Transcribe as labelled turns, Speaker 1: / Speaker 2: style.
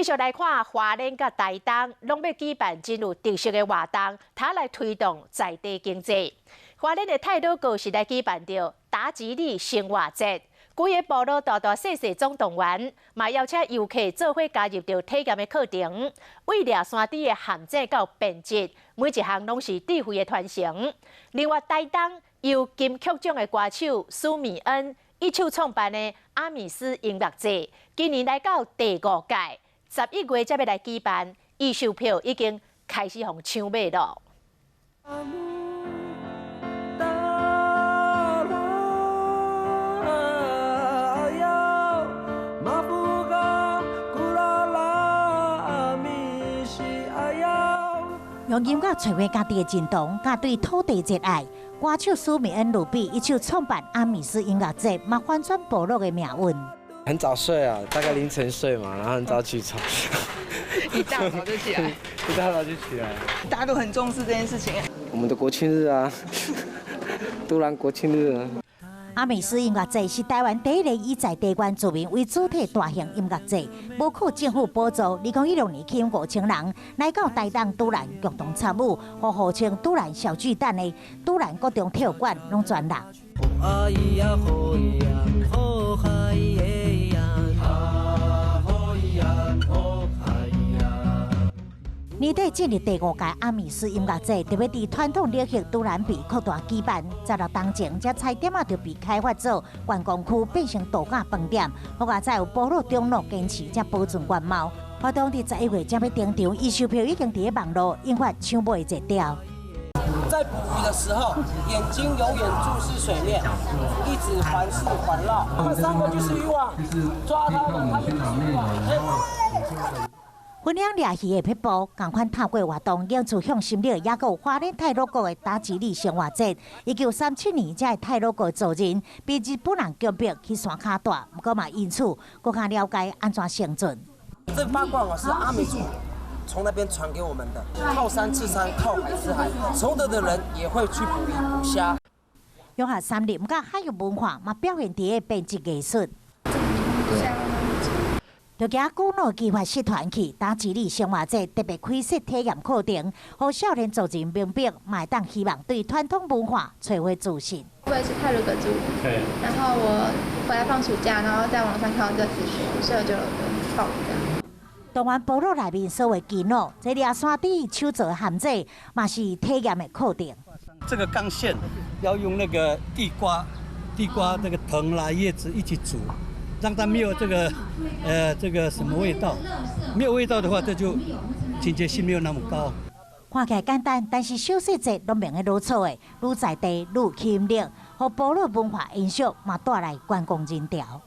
Speaker 1: 續來看花蓮佮台東，攏欲舉辦真有特色的活動，他來推動在地經濟。花蓮的太魯閣是來舉辦著達吉里生活節，規個部落大大細細總動員，嘛邀請遊客做伙加入著體驗的課程，為掠山豬的陷阱到編織，每一項攏是智慧的傳承。另外，台東由金曲獎的歌手舒米恩一手創辦的阿米斯音樂節，今年來到第五屆。11月才欲來舉辦，預售票已經開始予人搶買囉。
Speaker 2: 用音樂揣回家己的認同，佮對土地熱愛。歌手舒米恩盧比一手創辦阿米斯音樂節，嘛翻轉部落的命運。
Speaker 3: 很早睡啊，大概凌晨睡嘛，然後很早起床。
Speaker 4: 一大早就起來。
Speaker 3: 一大早就起來。
Speaker 4: 大家都很重視這件事情。
Speaker 3: 我們的國慶日啊，都蘭國慶日啊。
Speaker 2: 阿米斯音樂節是台灣第一個以在地原住民為主體大型音樂節，無靠政府補助。2016年吸引5000人來到台東都蘭共同參與，予號稱都蘭小巨蛋的都蘭國中體育館攏全人。年底進入第五屆阿米斯音樂節，特別佇傳統禮俗都蘭埤擴大舉辦。十六冬前，這菜店仔就被開發做觀光區，變成度假飯店。不過，再有部落長老堅持才保存原貌。活動佇11月才欲登場，預售票已經佇咧網路引發搶買熱潮。
Speaker 5: 在捕魚的時候，眼睛永遠注視水面，一直環視環繞。他們三個就是漁網，抓他們，他們就是漁網。
Speaker 2: 分享掠魚的撇步，仝款透過活動凝聚向心力，抑閣有花蓮太魯閣的達吉里生活節。1937年，這个太魯閣族人被日本人強迫去山跤蹛，毋過嘛因此閣較了解按怎生存。
Speaker 5: 這八卦網是阿美族從那邊傳給我們的，靠山吃山，靠海吃海。崇德的人也會去捕魚捕蝦。
Speaker 2: 融合山林佮海洋文化，嘛表現佇咧編織藝術。就行古老技法社團去達吉里生活節特別開設體驗課程，予少年族人明白，嘛會當希望對傳統文化揣回自信。
Speaker 6: 我也是太魯閣族，然後我回來放暑假，然後在網上看到這個資訊，所以我就報名。
Speaker 2: 動員部落內面所有技能，這掠山豬手做陷阱，嘛是體驗的課程。
Speaker 7: 這個鋼線要用那個地瓜、地瓜那個藤啦葉子一起煮。讓它沒有這個什麼味道，沒有味道的話，這就清潔性沒有那麼高。
Speaker 2: 看起來簡單，但是小細節攏免得落錯的，愈在地愈有吸引力，予部落文化延續，嘛帶來觀光人潮。